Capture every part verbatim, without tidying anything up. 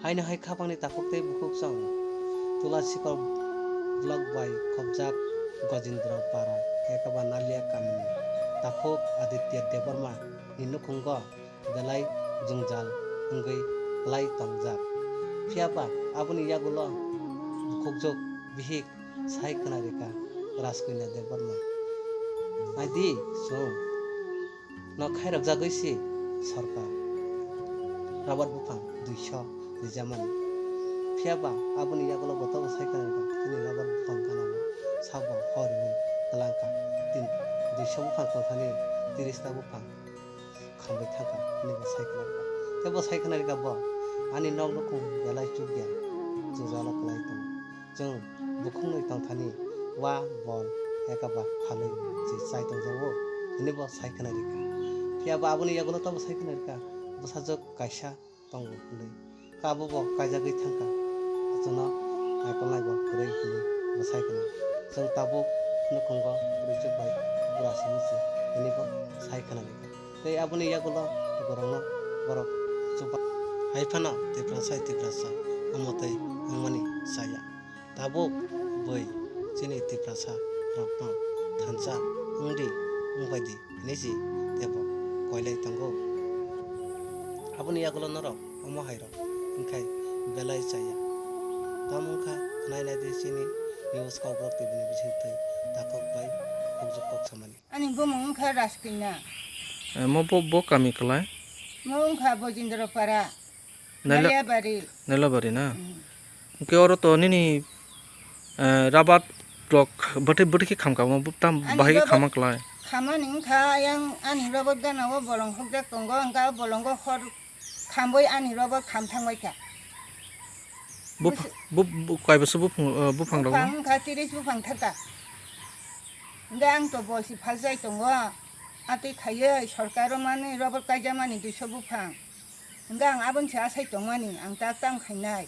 Haino hai khapangni takhuk tei bukhuk chwng Tulasikor block bai khopjak Gojindra Para, Ekaba Nalia kamini takhuk Aditya Debbarma ni nukhungo belai jwngjal wngwi klai tongjak. Phiya ba aboni yagulo bukhukjwk bihik sai khna rikha Raskanya Debbarma. Naidi chwng no khairokjagwi si sorkar rubber buphang duiso rijamani. Phiya ba aboni yagulo bo tobo sai khna rikha chini rubber buphang gana bo sabo hor hwnwi kwlangkha. Tin duiso buphang tongthani tiris ta buphang khambai thangkha hwnwi bo sai khna rikha. Tei bo sai khna rikha bo ani nok nukhung belai chukya jwngjalo kwlai tongo. Chwng bukhuknwi tongthani wa bol ekaba phalwi se chai tongjago hwnwi bo sai khna rikha. Phiya bo aboni yagulo tobo sai khna rikha bwsajwk kaisa tongo hwnwi. Abo bo kaijagwi thangkha. Achukno naikolnai bo kwrwi hwnwi bo sai khna. Chwng tabuk nukhungo bwrwichwk bai bura simi se hwnwi bo sai khna rikha. Tei aboni yagulo borokno borok chuba. Hai phano Tiprasa hai Tiprasa omo tei wngmani chaya. Tabuk bui chini Tiprasa rokno thansa wngdi, wngphaidi hinwi si teibo koilai tongo. Aboni yagulo norok omo hai rok wngkhai belai chaya. Tamo wngkha khwnai naidi chini news Kokborok T V ni bisingtwi takhuk bai khukjwk kok samani. Ani bumung wngkha Raskanya. Eh, mo bo, bo kami kwlai? Mo wngkha Bojindra Para. Naila-, Nailabari. Nailabari na? Mm. Hwnkhe oro to nini, eh, rabat rok bwtwi, bwtwi khe khamkha, omo tam bahai khe khama kwlai? Ani rabat khamani wngkha, yang ani rabat gana o bolong hokjak tongo, hwnkhe o bolongo hor khambai ani rabat kham thangbaikha. Bupha-, busu- bu-, bu-, kaiboso buphang, eh, buphang rok? Buphang wngkha tiris buphang thaka. Hwnkhe ang to bolsi phalsai tongo, atwi khaiwi sorkar o manwi rabat kaijamani duiso buphang. Hwnkhe ang aboni se asai tongmani, ang tak tang khainai.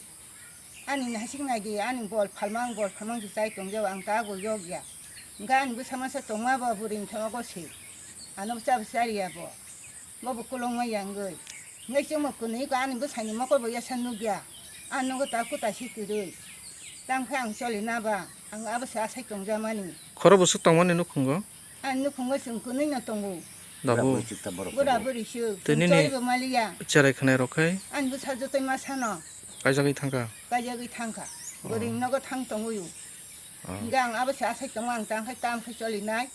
Ani hasik naidi, ani bol phalmang, bol phalmang se chai tongjao, ang ta bo yokya. Hwnkhe ani bwsa masa tongma bo bwrwi ni thangma bo se. Ano bwsa bwsa riya bo. Bo bo kolong maya wngwi. Hwnkhe chwngbo kwnwi ko ani bwsani mokol bo yasa nukya. Ani nogo ta kuta si kwrwi. Tamo khe ang choli na ba, ang abo se asai tongjamani. Khoro bwswk tongmani nukhungo? Ani nukhungo chwng kwnwi no tongo. Dabu. Bura buri chwk. Tei nini chwng cholibo maliya. Cherai khwnai rok khai? Ani bwsa jotoi ma sano. Kaijagwi thangkha? Kaijagwi thangkha. Oh. Bwrwi nogo thang tongwi o. Oh. Hingke ang abo se asai tongo, ang tang khai tam khai choli nai.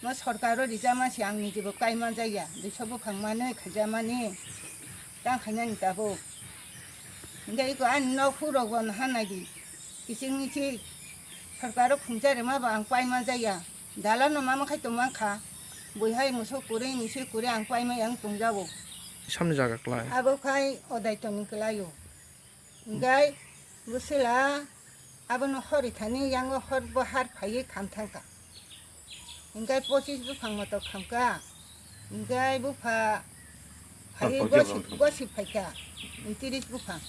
Mo sorkar o rijama se ang niji bo kai manjaya. Duiso buphang manwi khaijamani. Tang khainani tabuk. Hingke iko ani nok phurok bo naha naidi. Kiching miching sorkaro khungcha rema ba ang pai manjaya. Dalano mama khai tongmang kha. Buihai musuk kwrwi, misui kwrwi ang pai maya wng tongjago. Samni jaga kwlai. Abo khai odai tongni kwlaio. Hingke bwswla abono hori thani yango hor bo har phaiwi kham thangkha. Hingke pochis buphang moto khamkha. Hingke bupha phaiwi gosi phaikha. Tiris buphang.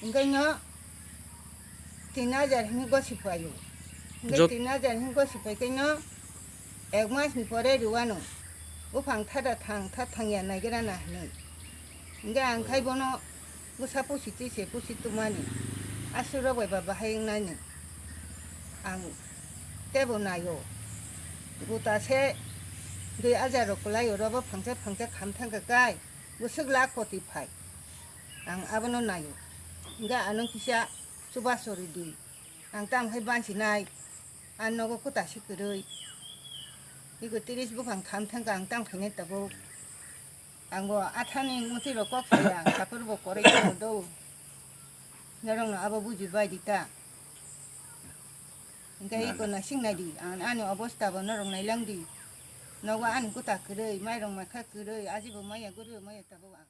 Hingke no tin hajar hini gosi phaio. Hingke tin hajar hini gosi phaikhe no ek mas ni pore rwano. Buphang thada thang, tha thangya naigra na hini. Hingke ang khai bono bwsa pusi twi se pusi tumani. Aswk rok bai ba bahai wngnani. Ang tebo naio. Guta se dui hajar rok kwlaio, robo phangsa phangsa kham thangkha kai. Bwswk lakh koti phai. Ang abono naio. Hingke ano kisa chubachu ridi. Ang tamo khe bansinai. Ang nogo kwta se kwrwi. Iko tiris buphang kham thangkha ang tamo khainai tabuk. Ang bo athani mwtwi rok kok saya, ang sapor bo koroi khe do. Norok no abo buji bai di ta. Hingke iko nasing nai di, ang ani obosta bo norok nailang di. Nogo ani kwta kwrwi, mairok maikha kwrwi, ajibo maya guribo maya tabuk ang.